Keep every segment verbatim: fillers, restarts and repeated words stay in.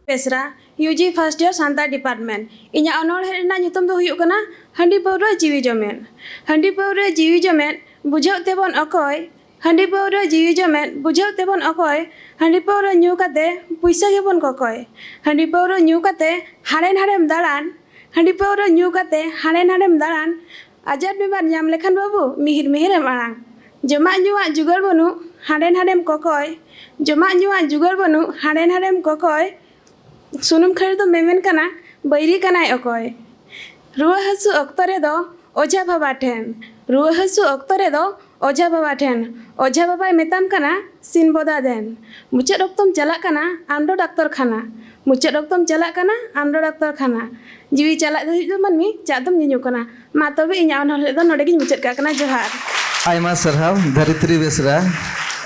ᱵᱮᱥᱨᱟ, U G first year Santal department᱾ ᱤᱧᱟᱹᱜ ᱚᱱᱚᱬᱦᱮ ᱨᱮᱱᱟᱜ ᱧᱩᱛᱩᱢ ᱫᱚ ᱦᱩᱭᱩᱜ ᱠᱟᱱᱟ ᱦᱟᱺᱰᱤ ᱯᱟᱹᱣᱨᱟᱹ ᱡᱤᱣᱤ ᱡᱚᱢᱮᱫ᱾ ᱦᱟᱺᱰᱤ ᱯᱟᱹᱣᱨᱟᱹ ᱡᱤᱣᱤ ᱡᱚᱢᱮᱫ, ᱵᱩᱡᱷᱟᱹᱣ ᱛᱮᱵᱚᱱ ᱚᱠᱚᱭ? ᱦᱟᱺᱰᱤ ᱯᱟᱹᱣᱨᱟᱹ ᱡᱤᱣᱤ ᱡᱚᱢᱮᱫ, ᱵᱩᱡᱷᱟᱹᱣ ᱛᱮᱵᱚᱱ ᱚᱠᱚᱭ? ᱦᱟᱺᱰᱤ ᱯᱟᱹᱣᱨᱟᱹ ᱧᱩ ᱠᱟᱛᱮ ᱯᱩᱭᱥᱟᱹ ᱜᱮᱵᱚᱱ ᱠᱚᱠᱚᱭ᱾ ᱦᱟᱺᱰᱤ ᱯᱟᱹᱣᱨᱟᱹ ᱧᱩ ᱠᱟᱛᱮ ᱦᱟᱸᱰᱮ ᱱᱟᱰᱮᱢ ᱫᱟᱬᱟᱱ᱾ ᱦᱟᱺᱰᱤ ᱯᱟᱹᱣᱨᱟᱹ ᱧᱩ ᱠᱟᱛᱮ ᱦᱟᱸᱰᱮ ᱱᱟᱰᱮᱢ ᱫᱟᱬᱟᱱ᱾ ᱟᱡᱟᱨ ᱵᱤᱢᱟᱨ ᱧᱟᱢ ᱞᱮᱠᱷᱟᱱ ᱵᱟᱹᱵᱩ, ᱢᱤᱦᱤᱨ ᱢᱤᱦᱤᱨᱮᱢ ᱟᱲᱟᱝ᱾ ᱡᱚᱢᱟᱜ ᱧᱩᱣᱟᱜ ᱡᱩᱜᱟᱹᱲ ᱵᱟᱹᱱᱩᱜ, ᱦᱟᱸᱰᱮ ᱱᱟᱰᱮᱢ ᱠᱚᱠᱚᱭ᱾ ᱡᱚᱢᱟᱜ ᱧᱩᱣᱟᱜ ᱡᱩᱜᱟᱹᱲ ᱵᱟᱹᱱᱩᱜ, ᱦᱟᱸᱰᱮ ᱱᱟᱰᱮᱢ ᱠᱚᱠᱚᱭ᱾ ᱥᱩᱱᱩᱢ ᱠᱷᱟᱹᱲ ᱫᱚ ᱢᱮᱢᱮᱱ ᱠᱟᱱᱟ, ᱵᱟᱹᱭᱨᱤ ᱠᱟᱱᱟᱭ ᱚᱠᱚᱭ? ᱨᱩᱣᱟᱹ ᱦᱟᱹᱥᱩ ᱚᱠᱛᱚ ᱨᱮᱫᱚ ᱚᱡᱷᱟ ᱵᱟᱵᱟ ᱴᱷᱮᱱ᱾ ᱨᱩᱣᱟᱹ ᱦᱟᱹᱥᱩ ᱚᱠᱛᱚ ᱨᱮᱫᱚ ᱚᱡᱷᱟ ᱵᱟᱵᱟ ᱴᱷᱮᱱ᱾ ᱚᱡᱷᱟ ᱵᱟᱵᱟᱭ ᱢᱮᱛᱟᱢ ᱠᱟᱱᱟ, "ᱥᱤᱱ ᱵᱚᱫᱟ ᱫᱮᱱ᱾" ᱢᱩᱪᱟᱹᱫ ᱚᱠᱛᱚᱢ ᱪᱟᱞᱟᱜ ᱠᱟᱱᱟ ᱟᱢ ᱫᱚ ᱰᱟᱠᱛᱚᱨ ᱠᱷᱟᱱᱟ᱾ ᱢᱩᱪᱟᱹᱫ ᱚᱠᱛᱚᱢ ᱪᱟᱞᱟᱜ ᱠᱟᱱᱟ ᱟᱢ ᱫᱚ ᱰᱟᱠᱛᱚᱨ ᱠᱷᱟᱱᱟ᱾ ᱡᱤᱣᱤ ᱪᱟᱞᱟᱜ ᱫᱷᱟᱹᱵᱤᱡ ᱫᱚ ᱢᱟᱹᱱᱢᱤ ᱪᱟᱜ ᱫᱚᱢ ᱧᱩᱧᱩ ᱠᱟᱱᱟ᱾ ᱢᱟ ᱛᱚᱵᱮ ᱤᱧᱟᱹᱜ ᱚᱱᱚᱬᱦᱮ ᱫᱚ ᱱᱚᱰᱮ ᱜᱤᱧ ᱢᱩᱪᱟᱹᱫ ᱠᱟᱜ ᱠᱟᱱᱟ᱾ ᱡᱚᱦᱟᱨ᱾ ᱟᱭᱢᱟ ᱥᱟᱨᱦᱟᱣ ᱫᱷᱟᱹᱨᱤᱛᱨᱤ ᱵᱮᱥᱨᱟ,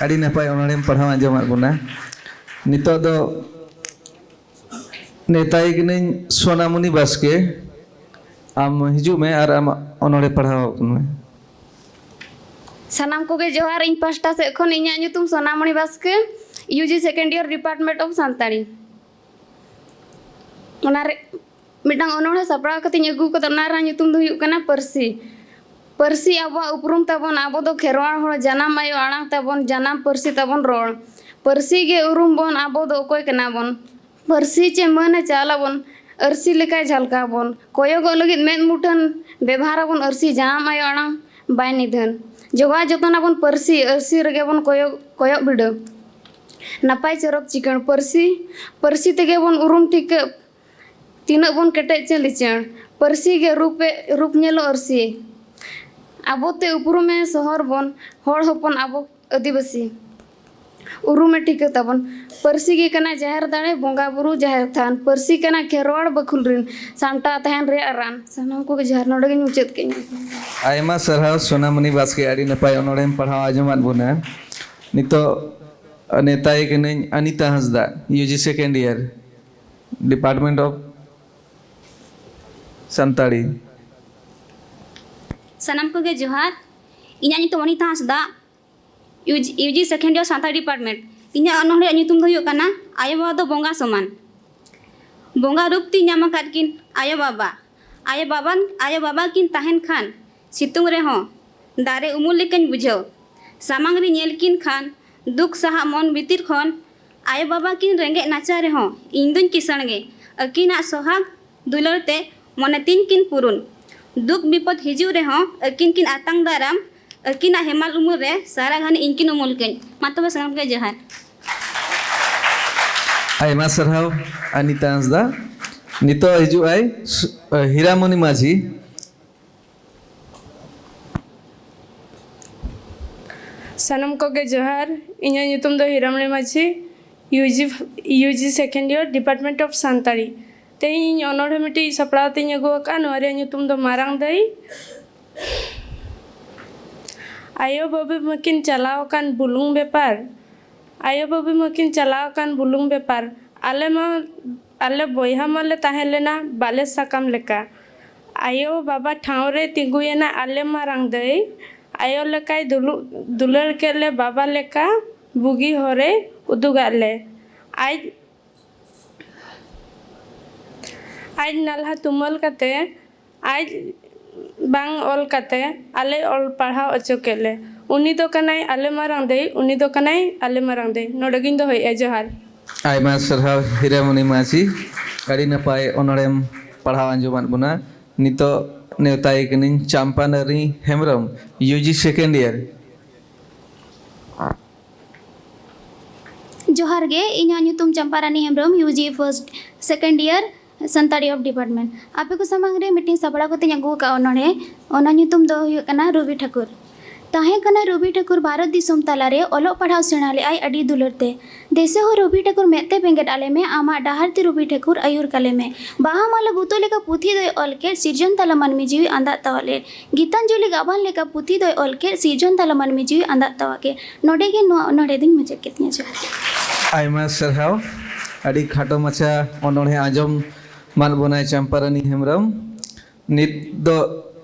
ᱟᱹᱰᱤ ᱱᱟᱯᱟᱭ ᱚᱱᱚᱬᱦᱮᱢ ᱯᱟᱲᱦᱟᱣ ᱟᱸᱡᱚᱢᱟᱫ ᱵᱚᱱᱟ᱾ ᱱᱤᱛᱚᱜ ᱫᱚ ᱱᱮᱣᱛᱟᱭᱮ ᱠᱟᱹᱱᱟᱹᱧ ᱥᱳᱱᱟᱢᱩᱱᱤ ᱵᱟᱥᱠᱮ, ᱟᱢ ᱦᱤᱡᱩᱜ ᱢᱮ ᱟᱨ ᱟᱢᱟᱜ ᱚᱱᱚᱬᱦᱮ ᱯᱟᱲᱦᱟᱣ ᱢᱮ᱾ ᱥᱟᱱᱟᱢ ᱠᱚᱜᱮ ᱡᱚᱦᱟᱨ ᱤᱧ ᱯᱟᱦᱴᱟ ᱥᱮᱫ ᱠᱷᱚᱱ᱾ ᱤᱧᱟᱹᱜ ᱧᱩᱛᱩᱢ Sonamuni Baske, U G second year department of Santali. ᱚᱱᱟᱨᱮ ᱢᱤᱫᱴᱟᱝ ᱚᱱᱚᱬᱦᱮ ᱥᱟᱯᱲᱟᱣ ᱠᱟᱛᱮᱧ ᱟᱹᱜᱩ ᱠᱟᱫᱟ, ᱚᱱᱟ ᱨᱮᱱᱟᱜ ᱧᱩᱛᱩᱢ ᱫᱚ ᱦᱩᱭᱩᱜ ᱠᱟᱱᱟ ᱯᱟᱹᱨᱥᱤ᱾ ᱯᱟᱹᱨᱥᱤ ᱟᱵᱚᱣᱟᱜ ᱩᱯᱨᱩᱢ ᱛᱟᱵᱚᱱ, ᱟᱵᱚ ᱫᱚ ᱠᱷᱮᱨᱣᱟᱲ ᱦᱚᱲ, ᱡᱟᱱᱟᱢ ᱟᱭᱳ ᱟᱲᱟᱝ ᱛᱟᱵᱚᱱ, ᱡᱟᱱᱟᱢ ᱯᱟᱹᱨᱥᱤ ᱛᱟᱵᱚᱱ ᱨᱚᱲ᱾ ᱯᱟᱹᱨᱥᱤ ᱜᱮ ᱩᱨᱩᱢ ᱵᱚᱱ, ᱟᱵᱚ ᱫᱚ ᱚᱠᱚᱭ ᱠᱟᱱᱟ ᱵᱚᱱ᱾ ᱯᱟᱹᱨᱥᱤ ᱪᱮ ᱢᱟᱹᱱ ᱮ ᱪᱟᱞ ᱟᱵᱚᱱ, ᱟᱹᱨᱥᱤ ᱞᱮᱠᱟᱭ ᱡᱷᱟᱞᱠᱟᱣ ᱵᱚᱱ᱾ ᱠᱚᱭᱚᱜᱚᱜ ᱞᱟᱹᱜᱤᱫ ᱢᱮᱫ ᱢᱩᱴᱷᱟᱹᱱ, ᱵᱮᱵᱷᱟᱨ ᱟᱵᱚᱱ ᱟᱹᱨᱥᱤ ᱡᱟᱱᱟᱢ ᱟᱭᱳ ᱟᱲᱟᱝ ᱵᱟᱭ ᱱᱤᱫᱷᱟᱹᱱ᱾ ᱡᱚᱜᱟᱣ ᱡᱚᱛᱚᱱ ᱟᱵᱚᱱ ᱯᱟᱹᱨᱥᱤ, ᱟᱹᱨᱥᱤ ᱨᱮᱜᱮ ᱵᱚᱱ ᱠᱚᱭᱚᱜ, ᱠᱚᱭᱚᱜ ᱵᱤᱰᱟᱹᱣ᱾ ᱱᱟᱯᱟᱭ ᱪᱚᱨᱚᱠ ᱪᱤᱠᱟᱹᱬ ᱯᱟᱹᱨᱥᱤ, ᱯᱟᱹᱨᱥᱤ ᱛᱮᱜᱮ ᱵᱚᱱ ᱩᱨᱩᱢ ᱴᱷᱤᱠᱟᱹᱜ᱾ ᱛᱤᱱᱟᱹᱜ ᱵᱚᱱ ᱠᱮᱴᱮᱡ ᱪᱮ ᱞᱤᱪᱟᱹᱲ, ᱯᱟᱹᱨᱥᱤ ᱜᱮ ᱨᱩᱯᱮ, ᱨᱩᱯ ᱧᱮᱞᱚᱜ ᱟᱹᱨᱥᱤ᱾ ᱟᱵᱚ ᱛᱮ ᱩᱯᱨᱩᱢᱮ ᱥᱚᱦᱚᱨ ᱵᱚᱱ, ᱦᱚᱲ ᱦᱚᱯᱚᱱ ᱟᱵᱚ ᱟᱹᱫᱤᱵᱟᱹᱥᱤ᱾ ᱩᱨᱩᱢᱮ ᱴᱷᱤᱠᱟᱹ ᱛᱟᱵᱚᱱ, ᱯᱟᱹᱨᱥᱤ ᱜᱮ ᱠᱟᱱᱟ ᱡᱟᱦᱮᱨ ᱫᱟᱲᱮ, ᱵᱚᱸᱜᱟ ᱵᱩᱨᱩ ᱡᱟᱦᱮᱨ ᱛᱷᱟᱱ᱾ ᱯᱟᱹᱨᱥᱤ ᱠᱟᱱᱟ ᱠᱷᱮᱨᱣᱟᱲ ᱵᱟᱹᱠᱷᱩᱞ ᱨᱤᱱ, ᱥᱟᱢᱴᱟᱣ ᱛᱟᱦᱮᱱ ᱨᱮᱭᱟᱜ ᱨᱟᱱ᱾ ᱥᱟᱱᱟᱢ ᱠᱚᱜᱮ ᱡᱚᱦᱟᱨ, ᱱᱚᱰᱮ ᱜᱤᱧ ᱢᱩᱪᱟᱹᱫ ᱠᱮᱫ᱾ ᱟᱭᱢᱟ ᱥᱟᱨᱦᱟᱣ ᱥᱳᱱᱟᱢᱩᱱᱤ ᱵᱟᱥᱠᱮ, ᱟᱹᱰᱤ ᱱᱟᱯᱟᱭ ᱚᱱᱚᱬᱦᱮᱢ ᱯᱟᱲᱦᱟᱣ ᱟᱸᱡᱚᱢᱟᱫ ᱵᱚᱱᱟ᱾ ᱱᱤᱛᱚᱜ ᱱᱮᱣᱛᱟᱭᱮ ᱠᱟᱹᱱᱟᱹᱧ Anita Hansda, U G second year, department of Santali. ᱥᱟᱱᱟᱢ ᱠᱚᱜᱮ ᱡᱚᱦᱟᱨ᱾ ᱤᱧᱟᱹᱜ ᱧᱩᱛᱩᱢ Onita Hansda, U G, U G second year Santali department᱾ ᱤᱧᱟᱹᱜ ᱚᱱᱚᱬᱦᱮ ᱧᱩᱛᱩᱢ ᱫᱚ ᱦᱩᱭᱩᱜ ᱠᱟᱱᱟ ᱟᱭᱳ ᱵᱟᱵᱟ ᱫᱚ ᱵᱚᱸᱜᱟ ᱥᱚᱢᱟᱱ᱾ ᱵᱚᱸᱜᱟ ᱨᱩᱯ ᱛᱤᱧ ᱧᱟᱢ ᱟᱠᱟᱫ ᱠᱤᱱ ᱟᱭᱳ ᱵᱟᱵᱟ᱾ ᱟᱭᱳ ᱵᱟᱵᱟᱱ ᱟᱭᱳ ᱵᱟᱵᱟ ᱠᱤᱱ ᱛᱟᱦᱮᱱ ᱠᱷᱟᱱ ᱥᱤᱛᱩᱝ ᱨᱮᱦᱚᱸ ᱫᱟᱨᱮ ᱩᱢᱩᱞ ᱞᱮᱠᱟᱧ ᱵᱩᱡᱷᱟᱹᱣ᱾ ᱥᱟᱢᱟᱝ ᱨᱤᱧ ᱧᱮᱞ ᱠᱤᱱ ᱠᱷᱟᱱ ᱫᱩᱠ ᱥᱟᱦᱟᱜ ᱢᱚᱱ ᱵᱷᱤᱛᱤᱨ ᱠᱷᱚᱱ᱾ ᱟᱭᱳ ᱵᱟᱵᱟ ᱠᱤᱱ ᱨᱮᱸᱜᱮᱡ ᱱᱟᱪᱟᱨ ᱨᱮᱦᱚᱸ ᱤᱧ ᱫᱩᱧ ᱠᱤᱥᱟᱹᱬ ᱜᱮ᱾ ᱟᱹᱠᱤᱱᱟᱜ ᱥᱚᱦᱟᱜ ᱫᱩᱞᱟᱹᱲ ᱛᱮ ᱢᱚᱱᱮ ᱛᱤᱧ ᱠᱤᱱ ᱯᱩᱨᱩᱱ᱾ ᱫᱩᱠ ᱵᱤᱯᱚᱫ ᱦᱤᱡᱩᱜ ᱨᱮᱦᱚᱸ ᱟᱹᱠᱤᱱ ᱠᱤᱱ ᱟᱛᱟᱝ ᱫᱟᱨᱟᱢ᱾ ᱟᱹᱠᱤᱱᱟᱜ ᱦᱮᱢᱟᱞ ᱩᱢᱩᱞ ᱨᱮ ᱥᱟᱨᱟ ᱜᱷᱟᱱᱮ ᱤᱧ ᱠᱤᱱ ᱩᱢᱩᱞ ᱠᱟᱹᱧ᱾ ᱢᱟ ᱛᱚᱵᱮ ᱥᱟᱱᱟᱢ ᱠᱚ ᱡᱚᱦᱟᱨ᱾ ᱟᱭᱢᱟ ᱥᱟᱨᱦᱟᱣ ᱟᱱᱤᱛᱟ ᱦᱟᱸᱥᱫᱟ᱾ ᱱᱤᱛᱚᱜ ᱦᱤᱡᱩᱜ ᱟᱭ ᱥᱩ-, ᱦᱤᱨᱟᱢᱚᱱᱤ ᱢᱟᱹᱡᱷᱤ᱾ ᱥᱟᱱᱟᱢ ᱠᱚᱜᱮ ᱡᱚᱦᱟᱨ᱾ ᱤᱧᱟᱹᱜ ᱧᱩᱛᱩᱢ ᱫᱚ ᱦᱤᱨᱟᱢᱚᱱᱤ ᱢᱟᱹᱡᱷᱤ, U G, U G second year, Department of ᱥᱟᱱᱛᱟᱲᱤ᱾ ᱛᱮᱦᱮᱧ ᱤᱧ ᱚᱱᱚᱬᱦᱮ ᱢᱤᱫᱴᱤᱡ ᱥᱟᱯᱲᱟᱣ ᱛᱮᱧ ᱟᱹᱜᱩ ᱟᱠᱟᱫᱼᱟ᱾ ᱱᱚᱣᱟ ᱨᱮᱭᱟᱜ ᱧᱩᱛᱩᱢ ᱫᱚ ᱢᱟᱨᱟᱝ ᱫᱟᱹᱭ᱾ ᱟᱭᱳ ᱵᱟᱹᱵᱩ ᱢᱟᱹᱠᱤᱱ ᱪᱟᱞᱟᱣ ᱟᱠᱟᱱ ᱵᱩᱞᱩᱝ ᱵᱮᱯᱟᱨ᱾ ᱟᱭᱳ ᱵᱟᱹᱵᱩ ᱢᱟᱹᱠᱤᱱ ᱪᱟᱞᱟᱣ ᱟᱠᱟᱱ ᱵᱩᱞᱩᱝ ᱵᱮᱯᱟᱨ᱾ ᱟᱞᱮ ᱢᱟ, ᱟᱞᱮ ᱵᱚᱭᱦᱟ ᱢᱟᱞᱮ ᱛᱟᱦᱮᱸ ᱞᱮᱱᱟ ᱵᱟᱞᱮ ᱥᱟᱠᱟᱢ ᱞᱮᱠᱟ᱾ ᱟᱭᱳ ᱵᱟᱵᱟ ᱴᱷᱟᱶ ᱨᱮ ᱛᱤᱸᱜᱩᱭᱮᱱᱟ ᱟᱞᱮ ᱢᱟᱨᱟᱝ ᱫᱟᱹᱭ᱾ ᱟᱭᱳ ᱞᱮᱠᱟᱭ ᱫᱩᱞᱩ-, ᱫᱩᱞᱟᱹᱲ ᱠᱮᱫ ᱞᱮ ᱵᱟᱵᱟ ᱞᱮᱠᱟ ᱵᱩᱜᱤ ᱦᱚᱨᱮ ᱩᱫᱩᱜᱟᱫ ᱞᱮ᱾ ᱟᱡ, ᱟᱡ ᱱᱟᱞᱦᱟ ᱛᱩᱢᱟᱹᱞ ᱠᱟᱛᱮ ᱟᱡ ᱵᱟᱝ ᱚᱞ ᱠᱟᱛᱮ ᱟᱞᱮ ᱚᱞ ᱯᱟᱲᱦᱟᱣ ᱚᱪᱚ ᱠᱮᱫ ᱞᱮ᱾ ᱩᱱᱤ ᱫᱚ ᱠᱟᱱᱟᱭ ᱟᱞᱮ ᱢᱟᱨᱟᱝ ᱫᱟᱹᱭ, ᱩᱱᱤ ᱫᱚ ᱠᱟᱱᱟᱭ ᱟᱞᱮ ᱢᱟᱨᱟᱝ ᱫᱟᱹᱭ᱾ ᱱᱚᱰᱮ ᱜᱤᱧ ᱫᱚᱦᱚᱭᱮᱫᱼᱟ᱾ ᱡᱚᱦᱟᱨ᱾ ᱟᱭᱢᱟ ᱥᱟᱨᱦᱟᱣ ᱦᱤᱨᱟᱢᱚᱱᱤ ᱢᱟᱹᱡᱷᱤ, ᱟᱹᱰᱤ ᱱᱟᱯᱟᱭ ᱚᱱᱚᱬᱦᱮᱢ ᱯᱟᱲᱦᱟᱣ ᱟᱸᱡᱚᱢᱟᱫ ᱵᱚᱱᱟ᱾ ᱱᱤᱛᱚᱜ ᱱᱮᱣᱛᱟᱭᱮ ᱠᱟᱹᱱᱟᱹᱧ Champa Nari Hembram, U G second year᱾ ᱡᱚᱦᱟᱨ ᱜᱮ, ᱤᱧᱟᱹᱜ ᱧᱩᱛᱩᱢ Champa Rani Hembram, U G first, second year, Santali of department᱾ ᱟᱯᱮ ᱠᱚ ᱥᱟᱢᱟᱝ ᱨᱮ ᱢᱤᱫᱴᱮᱱ ᱥᱟᱯᱲᱟᱣ ᱠᱟᱛᱮᱧ ᱟᱹᱜᱩ ᱟᱠᱟᱫ ᱚᱱᱚᱬᱦᱮ, ᱚᱱᱟ ᱧᱩᱛᱩᱢ ᱫᱚ ᱦᱩᱭᱩᱜ ᱠᱟᱱᱟ ᱨᱚᱵᱤ ᱴᱷᱟᱹᱠᱩᱨ᱾ ᱛᱟᱦᱮᱸ ᱠᱟᱱᱟᱭ ᱨᱚᱵᱤ ᱴᱷᱟᱹᱠᱩᱨ ᱵᱷᱟᱨᱚᱛ ᱫᱤᱥᱚᱢ ᱛᱟᱞᱟᱨᱮ, ᱚᱞᱚᱜ ᱯᱟᱲᱦᱟᱣ ᱥᱮᱬᱟ ᱞᱮᱫᱼᱟᱭ ᱟᱹᱰᱤ ᱫᱩᱞᱟᱹᱲ ᱛᱮ᱾ ᱫᱮᱥᱮ ᱦᱚᱸ ᱨᱚᱵᱤ ᱴᱷᱟᱹᱠᱩᱨ ᱢᱮᱫ ᱛᱮ ᱵᱮᱸᱜᱮᱫ ᱟᱞᱮ ᱢᱮ, ᱟᱢᱟᱜ ᱰᱟᱦᱟᱨ ᱛᱮ ᱨᱚᱵᱤ ᱴᱷᱟᱹᱠᱩᱨ ᱟᱹᱭᱩᱨ ᱠᱟᱞᱮ ᱢᱮ᱾ ᱵᱟᱦᱟ ᱢᱟᱞᱟ ᱜᱩᱛᱩ ᱞᱮᱠᱟ ᱯᱩᱛᱷᱤ ᱫᱚᱭ ᱚᱞ ᱠᱮᱫ, ᱥᱤᱨᱡᱚᱱ ᱛᱟᱞᱟ ᱢᱟᱹᱱᱢᱤ ᱡᱤᱣᱤ ᱟᱸᱫᱟᱜ ᱛᱟᱣᱟᱜ ᱞᱮᱫ᱾ ᱜᱤᱛᱟᱧᱡᱚᱞᱤ ᱜᱟᱵᱟᱱ ᱞᱮᱠᱟ ᱯᱩᱛᱷᱤ ᱫᱚᱭ ᱚᱞ ᱠᱮᱫ, ᱥᱤᱨᱡᱚᱱ ᱛᱟᱞᱟ ᱢᱟᱹᱱᱢᱤ ᱡᱤᱣᱤ ᱟᱸᱫᱟᱜ ᱛᱟᱣᱟᱜ ᱠᱮᱫ᱾ ᱱᱚᱰᱮ ᱜᱮ ᱱᱚᱣᱟ ᱚᱱᱚᱬᱦᱮ ᱫᱚᱧ ᱢᱩᱪᱟᱹᱫ ᱠᱮᱫ ᱛᱤᱧᱟ᱾ ᱡᱚᱦᱟᱨ᱾ ᱟᱭᱢᱟ ᱥᱟᱨᱦᱟᱣ᱾ ᱟᱹᱰᱤ ᱠᱷᱟᱴᱚ ᱢᱟᱪᱷᱟ ᱚᱱᱚᱬᱦᱮ ᱟᱸᱡᱚᱢ ᱢᱟᱫ ᱵᱚᱱᱟᱭ ᱪᱟᱢᱯᱟᱨᱟᱱᱤ ᱦᱮᱢᱵᱨᱚᱢ᱾ ᱱᱤᱛ ᱫᱚ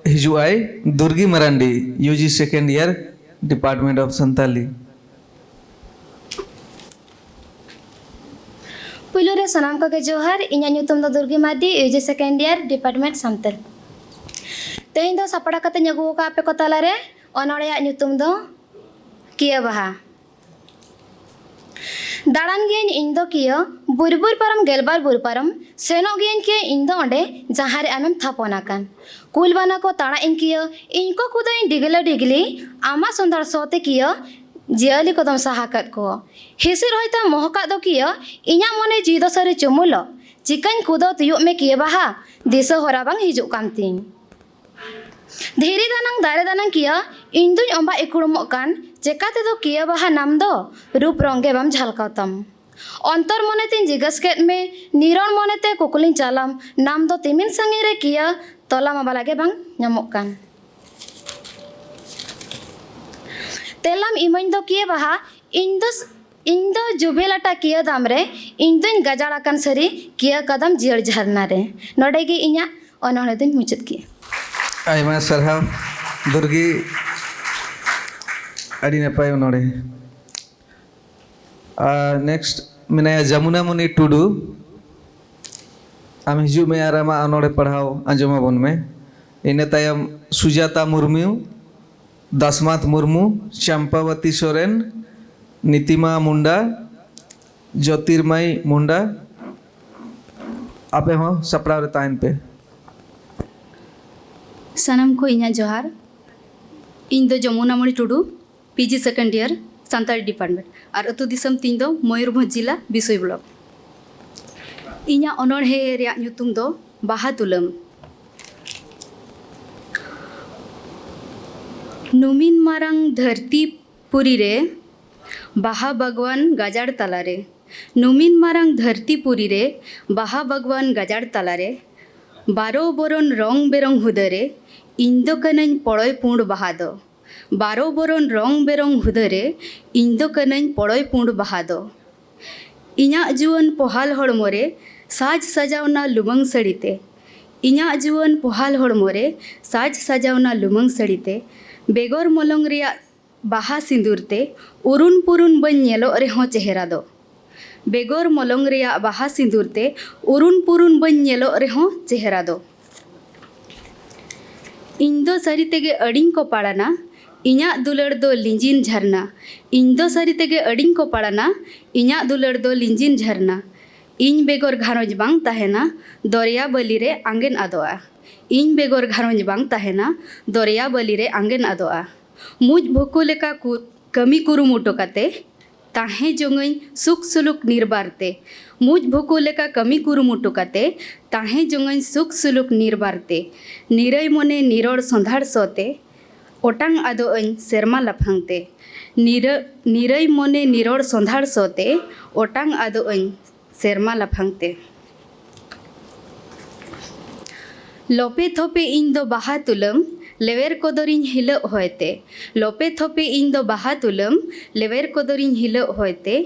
ᱦᱤᱡᱩᱜ ᱟᱭ Durgi Marandi, U G second year, Department of Santali. ᱯᱩᱭᱞᱩ ᱨᱮ ᱥᱟᱱᱟᱢ ᱠᱚᱜᱮ ᱡᱚᱦᱟᱨ᱾ ᱤᱧᱟᱹᱜ ᱧᱩᱛᱩᱢ ᱫᱚ Durgi Mardi, U G second year, department Santali. ᱛᱮᱦᱮᱧ ᱫᱚ ᱥᱟᱯᱲᱟᱣ ᱠᱟᱛᱮᱧ ᱟᱹᱜᱩ ᱟᱠᱟᱫ ᱟᱯᱮ ᱠᱚ ᱛᱟᱞᱟᱨᱮ ᱚᱱᱚᱬᱦᱮᱭᱟᱜ ᱧᱩᱛᱩᱢ ᱫᱚ ᱠᱤᱭᱟᱹ ᱵᱟᱦᱟ᱾ ᱫᱟᱬᱟᱱ ᱜᱤᱭᱟᱹᱧ ᱤᱧ ᱫᱚ ᱠᱤᱭᱟᱹ, ᱵᱩᱨ ᱵᱩᱨ ᱯᱟᱨᱚᱢ ᱜᱮᱞᱵᱟᱨ ᱵᱩᱨ ᱯᱟᱨᱚᱢ, ᱥᱮᱱᱚᱜ ᱜᱤᱭᱟᱹᱧ ᱠᱤᱭᱟᱹ ᱤᱧ ᱫᱚ ᱚᱸᱰᱮ ᱡᱟᱦᱟᱸ ᱨᱮ ᱟᱢᱮᱢ ᱛᱷᱟᱯᱚᱱ ᱟᱠᱟᱱ᱾ ᱠᱩᱞ ᱵᱟᱱᱟ ᱠᱚ ᱛᱟᱬᱟᱜ ᱤᱧ ᱠᱤᱭᱟᱹ, ᱤᱧ ᱠᱚ ᱠᱩᱫᱟᱹᱧ ᱰᱤᱜᱽᱞᱟᱹ ᱰᱤᱜᱽᱞᱤ, ᱟᱢᱟᱜ ᱥᱚᱸᱫᱷᱟᱲ ᱥᱚ ᱛᱮ ᱠᱤᱭᱟᱹ, ᱡᱤᱭᱟᱹᱞᱤ ᱠᱚᱫᱚᱢ ᱥᱟᱦᱟ ᱠᱟᱫ ᱠᱚ᱾ ᱦᱤᱥᱤᱫ ᱦᱚᱭᱛᱮᱢ ᱢᱚᱦᱚᱠᱟᱜ ᱫᱚ ᱠᱤᱭᱟᱹ, ᱤᱧᱟᱹᱜ ᱢᱚᱱᱮ ᱡᱤᱣᱤ ᱫᱚ ᱥᱟᱹᱨᱤ ᱪᱩᱢᱩᱞᱚᱜ᱾ ᱪᱤᱠᱟᱹᱧ ᱠᱩᱫᱟᱹᱣ ᱛᱤᱭᱳᱜ ᱢᱮ ᱠᱤᱭᱟᱹ ᱵᱟᱦᱟ, ᱫᱤᱥᱟᱹ ᱦᱚᱨᱟ ᱵᱟᱝ ᱦᱤᱡᱩᱜ ᱠᱟᱱ ᱛᱤᱧ᱾ ᱫᱷᱤᱨᱤ ᱫᱟᱱᱟᱝ ᱫᱟᱨᱮ ᱫᱟᱱᱟᱝ ᱠᱤᱭᱟᱹ, ᱤᱧ ᱫᱩᱧ ᱚᱢᱵᱟ ᱤᱠᱷᱩᱲᱢᱚᱜ ᱠᱟᱱ, ᱪᱮᱠᱟ ᱛᱮᱫᱚ ᱠᱤᱭᱟᱹ ᱵᱟᱦᱟ ᱱᱟᱢ ᱫᱚ, ᱨᱩᱯ ᱨᱚᱝ ᱜᱮ ᱵᱟᱢ ᱡᱷᱟᱞᱠᱟᱣ ᱛᱟᱢ᱾ ᱚᱱᱛᱚᱨ ᱢᱚᱱᱮ ᱛᱤᱧ ᱡᱤᱜᱟᱹᱥ ᱠᱮᱫ ᱢᱮ, ᱱᱤᱨᱚᱲ ᱢᱚᱱᱮ ᱛᱮ ᱠᱩᱠᱞᱤᱧ ᱪᱟᱞᱟᱢ, ᱱᱟᱢ ᱫᱚ ᱛᱤᱢᱤᱱ ᱥᱟᱺᱜᱤᱧ ᱨᱮ ᱠᱤᱭᱟᱹ, ᱛᱚᱞᱟ ᱢᱟ ᱵᱟᱞᱟ ᱜᱮ ᱵᱟᱝ ᱧᱟᱢᱚᱜ ᱠᱟᱱ᱾ ᱛᱮᱞᱟᱢ ᱤᱢᱟᱹᱧ ᱫᱚ ᱠᱤᱭᱟᱹ ᱵᱟᱦᱟ, ᱤᱧ ᱫᱚ, ᱤᱧ ᱫᱚ ᱡᱩᱵᱷᱮ ᱞᱟᱴᱟ ᱠᱤᱭᱟᱹ ᱫᱟᱢ ᱨᱮ, ᱤᱧ ᱫᱚᱧ ᱜᱟᱡᱟᱲ ᱟᱠᱟᱱ ᱥᱟᱹᱨᱤ, ᱠᱤᱭᱟᱹ ᱠᱟᱫᱟᱢ ᱡᱤᱭᱟᱹᱲ ᱡᱷᱟᱨᱱᱟ ᱨᱮ᱾ ᱱᱚᱰᱮ ᱜᱮ ᱤᱧᱟᱹᱜ ᱚᱱᱚᱬᱦᱮ ᱫᱚᱧ ᱢᱩᱪᱟᱹᱫ ᱠᱮᱜᱼᱟ᱾ ᱟᱭᱢᱟ ᱥᱟᱨᱦᱟᱣ ᱫᱩᱨᱜᱤ, ᱟᱹᱰᱤ ᱱᱟᱯᱟᱭ ᱚᱱᱚᱬᱦᱮ᱾ ᱟᱨ next ᱢᱮᱱᱟᱭᱟ ᱡᱟᱢᱩᱱᱟᱢᱚᱱᱤ ᱴᱩᱰᱩ᱾ ᱟᱢ ᱦᱤᱡᱩᱜ ᱢᱮ ᱟᱨ ᱟᱢᱟᱜ ᱚᱱᱚᱬᱦᱮ ᱯᱟᱲᱦᱟᱣ ᱟᱸᱡᱚᱢ ᱟᱵᱚᱱ ᱢᱮ᱾ ᱤᱱᱟᱹ ᱛᱟᱭᱚᱢ ᱥᱩᱡᱟᱛᱟ ᱢᱩᱨᱢᱩ, ᱫᱟᱥᱢᱟᱛ ᱢᱩᱨᱢᱩ, ᱪᱟᱢᱯᱟᱵᱚᱛᱤ ᱥᱚᱨᱮᱱ, ᱱᱤᱛᱤᱢᱟ ᱢᱩᱱᱰᱟ, ᱡᱳᱛᱤᱨᱢᱟᱭ ᱢᱩᱱᱰᱟ᱾ ᱟᱯᱮ ᱦᱚᱸ ᱥᱟᱯᱲᱟᱣ ᱨᱮ ᱛᱟᱦᱮᱱ ᱯᱮ᱾ ᱥᱟᱱᱟᱢ ᱠᱚ ᱤᱧᱟᱹᱜ ᱡᱚᱦᱟᱨ᱾ ᱤᱧ ᱫᱚ Jamunamoni Tudu, P G second year, Santali department, ᱟᱨ ᱟᱹᱛᱩ ᱫᱤᱥᱚᱢ ᱛᱤᱧ ᱫᱚ ᱢᱚᱭᱩᱨᱵᱷᱚᱸᱡᱽ ᱡᱤᱞᱟ, ᱵᱤᱥᱚᱭ block᱾ ᱤᱧᱟᱹᱜ ᱚᱱᱚᱬᱦᱮ ᱨᱮᱭᱟᱜ ᱧᱩᱛᱩᱢ ᱫᱚ ᱵᱟᱦᱟ ᱛᱩᱞᱟᱹᱢ᱾ ᱱᱩᱢᱤᱱ ᱢᱟᱨᱟᱝ ᱫᱷᱟᱹᱨᱛᱤ ᱯᱩᱨᱤ ᱨᱮ, ᱵᱟᱦᱟ ᱵᱟᱜᱽᱣᱟᱱ ᱜᱟᱡᱟᱲ ᱛᱟᱞᱟᱨᱮ, ᱱᱩᱢᱤᱱ ᱢᱟᱨᱟᱝ ᱫᱷᱟᱹᱨᱛᱤ ᱯᱩᱨᱤ ᱨᱮ, ᱵᱟᱦᱟ ᱵᱟᱜᱽᱣᱟᱱ ᱜᱟᱡᱟᱲ ᱛᱟᱞᱟᱨᱮ, ᱵᱟᱨᱚ ᱵᱚᱨᱚᱱ ᱨᱚᱝ ᱵᱮᱨᱚᱝ ᱦᱩᱫᱟᱹᱨᱮ, ᱤᱧ ᱫᱚ ᱠᱟᱹᱱᱟᱹᱧ ᱯᱚᱲᱚᱭ ᱯᱩᱸᱰ ᱵᱟᱦᱟ ᱫᱚ᱾ ᱵᱟᱨᱚ ᱵᱚᱨᱚᱱ ᱨᱚᱝ ᱵᱮᱨᱚᱝ ᱦᱩᱫᱟᱹᱨᱮ, ᱤᱧ ᱫᱚ ᱠᱟᱹᱱᱟᱹᱧ ᱯᱚᱲᱚᱭ ᱯᱩᱸᱰ ᱵᱟᱦᱟ ᱫᱚ᱾ ᱤᱧᱟᱹᱜ ᱡᱩᱣᱟᱹᱱ ᱯᱚᱦᱟᱞ ᱦᱚᱲᱢᱚ ᱨᱮ ᱥᱟᱡᱽ ᱥᱟᱡᱟᱣᱱᱟ ᱞᱩᱢᱟᱹᱝ ᱥᱟᱹᱲᱤ ᱛᱮ᱾ ᱤᱧᱟᱹᱜ ᱡᱩᱣᱟᱹᱱ ᱯᱚᱦᱟᱞ ᱦᱚᱲᱢᱚ ᱨᱮ ᱥᱟᱡᱽ ᱥᱟᱡᱟᱣᱱᱟ ᱞᱩᱢᱟᱹᱝ ᱥᱟᱹᱲᱤ ᱛᱮ᱾ ᱵᱮᱜᱚᱨ ᱢᱚᱞᱚᱝ ᱨᱮᱭᱟᱜ ᱵᱟᱦᱟ ᱥᱤᱸᱫᱩᱨ ᱛᱮ ᱩᱨᱩᱱ ᱯᱩᱨᱩᱱ ᱵᱟᱹᱧ ᱧᱮᱞᱚᱜ ᱨᱮᱦᱚᱸ ᱪᱮᱦᱨᱟ ᱫᱚ᱾ ᱵᱮᱜᱚᱨ ᱢᱚᱞᱚᱝ ᱨᱮᱭᱟᱜ ᱵᱟᱦᱟ ᱥᱤᱸᱫᱩᱨ ᱛᱮ ᱩᱨᱩᱱ ᱯᱩᱨᱩᱱ ᱵᱟᱹᱧ ᱧᱮᱞᱚᱜ ᱨᱮᱦᱚᱸ ᱪᱮᱦᱨᱟ ᱫᱚ᱾ ᱤᱧ ᱫᱚ ᱥᱟᱹᱨᱤ ᱛᱮᱜᱮ ᱟᱹᱰᱤᱧ ᱠᱚᱯᱟᱲᱟᱱᱟ, ᱤᱧᱟᱜ ᱫᱩᱞᱟᱹᱲ ᱫᱚ ᱞᱤᱸᱡᱤᱱ ᱡᱷᱟᱨᱱᱟ᱾ ᱤᱧ ᱫᱚ ᱥᱟᱹᱨᱤ ᱛᱮᱜᱮ ᱟᱹᱰᱤᱧ ᱠᱚᱯᱟᱲᱟᱱᱟ, ᱤᱧᱟᱜ ᱫᱩᱞᱟᱹᱲ ᱫᱚ ᱞᱤᱸᱡᱤᱱ ᱡᱷᱟᱨᱱᱟ᱾ ᱤᱧ ᱵᱮᱜᱚᱨ ᱜᱷᱟᱨᱚᱸᱡᱽ ᱵᱟᱝ ᱛᱟᱦᱮᱱᱟ, ᱫᱚᱨᱭᱟ ᱵᱟᱹᱞᱤ ᱨᱮ ᱟᱸᱜᱮᱱ ᱟᱫᱚᱜᱼᱟ᱾ ᱤᱧ ᱵᱮᱜᱚᱨ ᱜᱷᱟᱨᱚᱸᱡᱽ ᱵᱟᱝ ᱛᱟᱦᱮᱱᱟ, ᱫᱚᱨᱭᱟ ᱵᱟᱹᱞᱤ ᱨᱮ ᱟᱸᱜᱮᱱ ᱟᱫᱚᱜᱼᱟ᱾ ᱢᱩᱸᱡ ᱵᱷᱩᱠᱩ ᱞᱮᱠᱟ ᱠᱩ-, ᱠᱟᱹᱢᱤ ᱠᱩᱨᱩᱢᱩᱴᱩ ᱠᱟᱛᱮ, ᱛᱟᱦᱮᱸ ᱡᱚᱝᱟᱹᱧ ᱥᱩᱠ ᱥᱩᱞᱩᱠ ᱱᱤᱨᱵᱟᱨ ᱛᱮ᱾ ᱢᱩᱸᱡ ᱵᱷᱩᱠᱩ ᱞᱮᱠᱟ ᱠᱟᱹᱢᱤ ᱠᱩᱨᱩᱢᱩᱴᱩ ᱠᱟᱛᱮ, ᱛᱟᱦᱮᱸ ᱡᱚᱝᱟᱹᱧ ᱥᱩᱠ ᱥᱩᱞᱩᱠ ᱱᱤᱨᱵᱟᱨ ᱛᱮ᱾ ᱱᱤᱨᱟᱹᱭ ᱢᱚᱱᱮ ᱱᱤᱨᱚᱲ ᱥᱚᱸᱫᱷᱟᱲ ᱥᱚ ᱛᱮ, ᱚᱴᱟᱝ ᱟᱫᱚᱜ ᱟᱹᱧ ᱥᱮᱨᱢᱟ ᱞᱟᱯᱷᱟᱝ ᱛᱮ᱾ ᱱᱤᱨᱟᱹ-, ᱱᱤᱨᱟᱹᱭ ᱢᱚᱱᱮ ᱱᱤᱨᱚᱲ ᱥᱚᱸᱫᱷᱟᱲ ᱥᱚ ᱛᱮ, ᱚᱴᱟᱝ ᱟᱫᱚᱜ ᱟᱹᱧ ᱥᱮᱨᱢᱟ ᱞᱟᱯᱷᱟᱝ ᱛᱮ᱾ ᱞᱚᱯᱮ ᱛᱷᱚᱯᱮ ᱤᱧ ᱫᱚ ᱵᱟᱦᱟ ᱛᱩᱞᱟᱹᱢ, ᱞᱮᱣᱮᱨ ᱠᱚᱫᱚᱨᱤᱧ ᱦᱤᱞᱟᱹᱜ ᱦᱚᱭ ᱛᱮ᱾ ᱞᱚᱯᱮ ᱛᱷᱚᱯᱮ ᱤᱧ ᱫᱚ ᱵᱟᱦᱟ ᱛᱩᱞᱟᱹᱢ, ᱞᱮᱣᱮᱨ ᱠᱚᱫᱚᱨᱤᱧ ᱦᱤᱞᱟᱹᱜ ᱦᱚᱭ ᱛᱮ᱾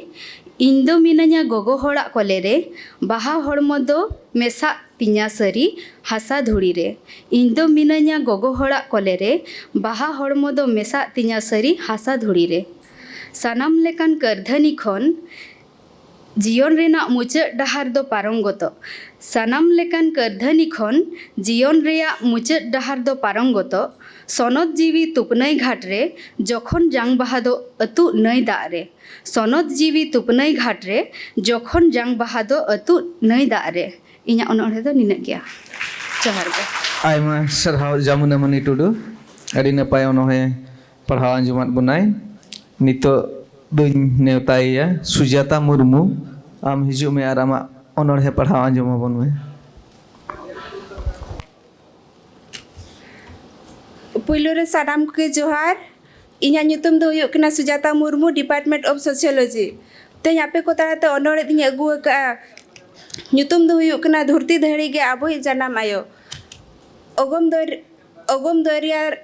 ᱤᱧ ᱫᱚ ᱢᱤᱱᱟᱹᱧᱟ ᱜᱚᱜᱚ ᱦᱚᱲᱟᱜ ᱠᱚᱞᱮ ᱨᱮ, ᱵᱟᱦᱟ ᱦᱚᱲᱢᱚ ᱫᱚ ᱢᱮᱥᱟᱜ ᱛᱤᱧᱟ ᱥᱟᱹᱨᱤ ᱦᱟᱥᱟ ᱫᱷᱩᱲᱤ ᱨᱮ᱾ ᱤᱧ ᱫᱚ ᱢᱤᱱᱟᱹᱧᱟ ᱜᱚᱜᱚ ᱦᱚᱲᱟᱜ ᱠᱚᱞᱮ ᱨᱮ, ᱵᱟᱦᱟ ᱦᱚᱲᱢᱚ ᱫᱚ ᱢᱮᱥᱟᱜ ᱛᱤᱧᱟ ᱥᱟᱹᱨᱤ ᱦᱟᱥᱟ ᱫᱷᱩᱲᱤ ᱨᱮ᱾ ᱥᱟᱱᱟᱢ ᱞᱮᱠᱟᱱ ᱠᱟᱹᱨᱫᱷᱟᱹᱱᱤ ᱠᱷᱚᱱ ᱡᱤᱭᱚᱱ ᱨᱮᱱᱟᱜ ᱢᱩᱪᱟᱹᱫ ᱰᱟᱦᱟᱨ ᱫᱚ ᱯᱟᱨᱚᱢ ᱜᱚᱫᱚᱜ᱾ ᱥᱟᱱᱟᱢ ᱞᱮᱠᱟᱱ ᱠᱟᱹᱨᱫᱷᱟᱹᱱᱤ ᱠᱷᱚᱱ ᱡᱤᱭᱚᱱ ᱨᱮᱭᱟᱜ ᱢᱩᱪᱟᱹᱫ ᱰᱟᱦᱟᱨ ᱫᱚ ᱯᱟᱨᱚᱢ ᱜᱚᱫᱚᱜ᱾ ᱥᱚᱱᱚᱛ ᱡᱤᱣᱤ ᱛᱩᱯᱱᱟᱹᱭ ᱜᱷᱟᱴ ᱨᱮ ᱡᱚᱠᱷᱚᱱ ᱡᱟᱝ ᱵᱟᱦᱟ ᱫᱚ ᱟᱹᱛᱩᱜ ᱱᱟᱹᱭ ᱫᱟᱜ ᱨᱮ᱾ ᱥᱚᱱᱚᱛ ᱡᱤᱣᱤ ᱛᱩᱯᱱᱟᱹᱭ ᱜᱷᱟᱴ ᱨᱮ ᱡᱚᱠᱷᱚᱱ ᱡᱟᱝ ᱵᱟᱦᱟ ᱫᱚ ᱟᱹᱛᱩᱜ ᱱᱟᱹᱭ ᱫᱟᱜ ᱨᱮ᱾ ᱤᱧᱟᱹᱜ ᱚᱱᱚᱬᱦᱮ ᱫᱚ ᱱᱤᱱᱟᱹᱜ ᱜᱮᱭᱟ᱾ ᱡᱚᱦᱟᱨ ᱜᱮ᱾ ᱟᱭᱢᱟ ᱥᱟᱨᱦᱟᱣ ᱡᱟᱢᱩᱱᱟᱢᱚᱱᱤ ᱴᱩᱰᱩ, ᱟᱹᱰᱤ ᱱᱟᱯᱟᱭ ᱚᱱᱚᱬᱦᱮ ᱯᱟᱲᱦᱟᱣ ᱟᱸᱡᱚᱢᱟᱫ ᱵᱚᱱᱟᱭ᱾ ᱱᱤᱛᱚᱜ ᱫᱚᱧ ᱱᱮᱣᱛᱟᱭᱮᱭᱟ ᱥᱩᱡᱟᱛᱟ ᱢᱩᱨᱢᱩ, ᱟᱢ ᱦᱤᱡᱩᱜ ᱢᱮ ᱟᱨ ᱟᱢᱟᱜ ᱚᱱᱚᱬᱦᱮ ᱯᱟᱲᱦᱟᱣ ᱟᱸᱡᱚᱢ ᱟᱵᱚᱱ ᱢᱮ᱾ ᱯᱩᱭᱞᱩ ᱨᱮ ᱥᱟᱱᱟᱢ ᱠᱚᱜᱮ ᱡᱚᱦᱟᱨ᱾ ᱤᱧᱟᱹᱜ ᱧᱩᱛᱩᱢ ᱫᱚ ᱦᱩᱭᱩᱜ ᱠᱟᱱᱟ Sujata Murmu, Department of Sociology᱾ ᱛᱮᱦᱮᱧ ᱟᱯᱮ ᱠᱚ ᱛᱟᱞᱟᱛᱮ ᱚᱱᱚᱬᱦᱮ ᱫᱚᱧ ᱟᱹᱜᱩ ᱟᱠᱟᱫᱼᱟ᱾ ᱧᱩᱛᱩᱢ ᱫᱚ ᱦᱩᱭᱩᱜ ᱠᱟᱱᱟ ᱫᱷᱩᱨᱛᱤ ᱫᱷᱟᱹᱨᱤ ᱜᱮ ᱟᱵᱚᱭᱤᱡ ᱡᱟᱱᱟᱢ ᱟᱭᱳ᱾ ᱚᱜᱚᱢ ᱫᱚᱨ-, ᱚᱜᱚᱢ ᱫᱚᱨᱭᱟ,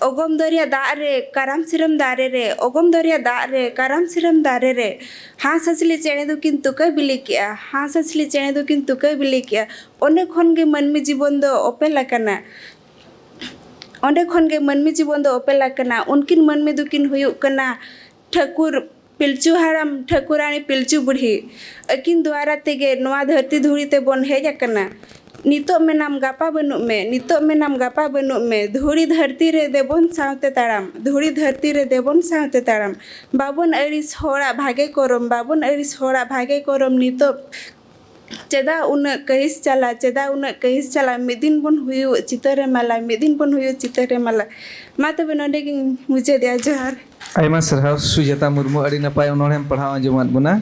ᱚᱜᱚᱢ ᱫᱚᱨᱭᱟ ᱫᱟᱜ ᱨᱮ, ᱠᱟᱨᱟᱢ ᱥᱤᱨᱟᱹᱢ ᱫᱟᱨᱮ ᱨᱮ, ᱚᱜᱚᱢ ᱫᱚᱨᱭᱟ ᱫᱟᱜ ᱨᱮ, ᱠᱟᱨᱟᱢ ᱥᱤᱨᱟᱹᱢ ᱫᱟᱨᱮ ᱨᱮ, ᱦᱟᱸᱥ ᱦᱟᱸᱥᱞᱤ ᱪᱮᱬᱮ ᱫᱚᱠᱤᱱ ᱛᱩᱠᱟᱹ ᱵᱤᱞᱤ ᱠᱮᱜᱼᱟ, ᱦᱟᱸᱥ ᱦᱟᱸᱥᱞᱤ ᱪᱮᱬᱮ ᱫᱚᱠᱤᱱ ᱛᱩᱠᱟᱹ ᱵᱤᱞᱤ ᱠᱮᱜᱼᱟ᱾ ᱚᱸᱰᱮ ᱠᱷᱚᱱ ᱜᱮ ᱢᱟᱹᱱᱢᱤ ᱡᱤᱵᱚᱱ ᱫᱚ ᱚᱯᱮᱞ ᱟᱠᱟᱱᱟ᱾ ᱚᱸᱰᱮ ᱠᱷᱚᱱ ᱜᱮ ᱢᱟᱹᱱᱢᱤ ᱡᱤᱵᱚᱱ ᱫᱚ ᱚᱯᱮᱞ ᱟᱠᱟᱱᱟ᱾ ᱩᱱᱠᱤᱱ ᱢᱟᱹᱱᱢᱤ ᱫᱚᱠᱤᱱ ᱦᱩᱭᱩᱜ ᱠᱟᱱᱟ ᱴᱷᱟᱹᱠᱩᱨ, ᱯᱤᱞᱪᱩ ᱦᱟᱲᱟᱢ ᱴᱷᱟᱹᱠᱩᱨᱟᱱᱤ ᱯᱤᱞᱪᱩ ᱵᱩᱲᱦᱤ, ᱟᱹᱠᱤᱱ ᱫᱩᱣᱟᱨᱟ ᱛᱮᱜᱮ ᱱᱚᱣᱟ ᱫᱷᱟᱹᱨᱛᱤ ᱫᱷᱩᱲᱤ ᱛᱮᱵᱚᱱ ᱦᱮᱡ ᱟᱠᱟᱱᱟ᱾ ᱱᱤᱛᱚᱜ ᱢᱮᱱᱟᱢ ᱜᱟᱯᱟ ᱵᱟᱹᱱᱩᱜ ᱢᱮ, ᱱᱤᱛᱚᱜ ᱢᱮᱱᱟᱢ ᱜᱟᱯᱟ ᱵᱟᱹᱱᱩᱜ ᱢᱮ, ᱫᱷᱩᱲᱤ ᱫᱷᱟᱹᱨᱛᱤ ᱨᱮ ᱫᱮᱵᱚᱱ ᱥᱟᱶᱛᱮ ᱛᱟᱲᱟᱢ, ᱫᱷᱩᱲᱤ ᱫᱷᱟᱹᱨᱛᱤ ᱨᱮ ᱫᱮᱵᱚᱱ ᱥᱟᱶᱛᱮ ᱛᱟᱲᱟᱢ᱾ ᱵᱟᱵᱚᱱ ᱟᱹᱲᱤᱥ ᱦᱚᱲᱟᱜ ᱵᱷᱟᱜᱮ ᱠᱚᱨᱚᱢ, ᱵᱟᱵᱚᱱ ᱟᱹᱲᱤᱥ ᱦᱚᱲᱟᱜ ᱵᱷᱟᱜᱮ ᱠᱚᱨᱚᱢ᱾ ᱱᱤᱛᱚᱜ ᱪᱮᱫᱟᱜ ᱩᱱᱟᱹᱜ ᱠᱟᱹᱦᱤᱥ ᱪᱟᱞᱟ, ᱪᱮᱫᱟᱜ ᱩᱱᱟᱹᱜ ᱠᱟᱹᱦᱤᱥ ᱪᱟᱞᱟ? ᱢᱤᱫ ᱫᱤᱱ ᱵᱚᱱ ᱦᱩᱭᱩᱜ ᱪᱤᱛᱟᱹᱨ ᱨᱮ ᱢᱟᱞᱟ, ᱢᱤᱫ ᱫᱤᱱ ᱵᱚᱱ ᱦᱩᱭᱩᱜ ᱪᱤᱛᱟᱹᱨ ᱨᱮ ᱢᱟᱞᱟ᱾ ᱢᱟ ᱛᱚᱵᱮ ᱱᱚᱰᱮ ᱜᱤᱧ ᱢᱩᱪᱟᱹᱫᱮᱜᱼᱟ᱾ ᱡᱚᱦᱟᱨ᱾ ᱟᱭᱢᱟ ᱥᱟᱨᱦᱟᱣ ᱥᱩᱡᱟᱛᱟ ᱢᱩᱨᱢᱩ, ᱟᱹᱰᱤ ᱱᱟᱯᱟᱭ ᱚᱱᱚᱬᱦᱮᱢ ᱯᱟᱲᱦᱟᱣ ᱟᱸᱡᱚᱢᱟᱫ ᱵᱚᱱᱟ᱾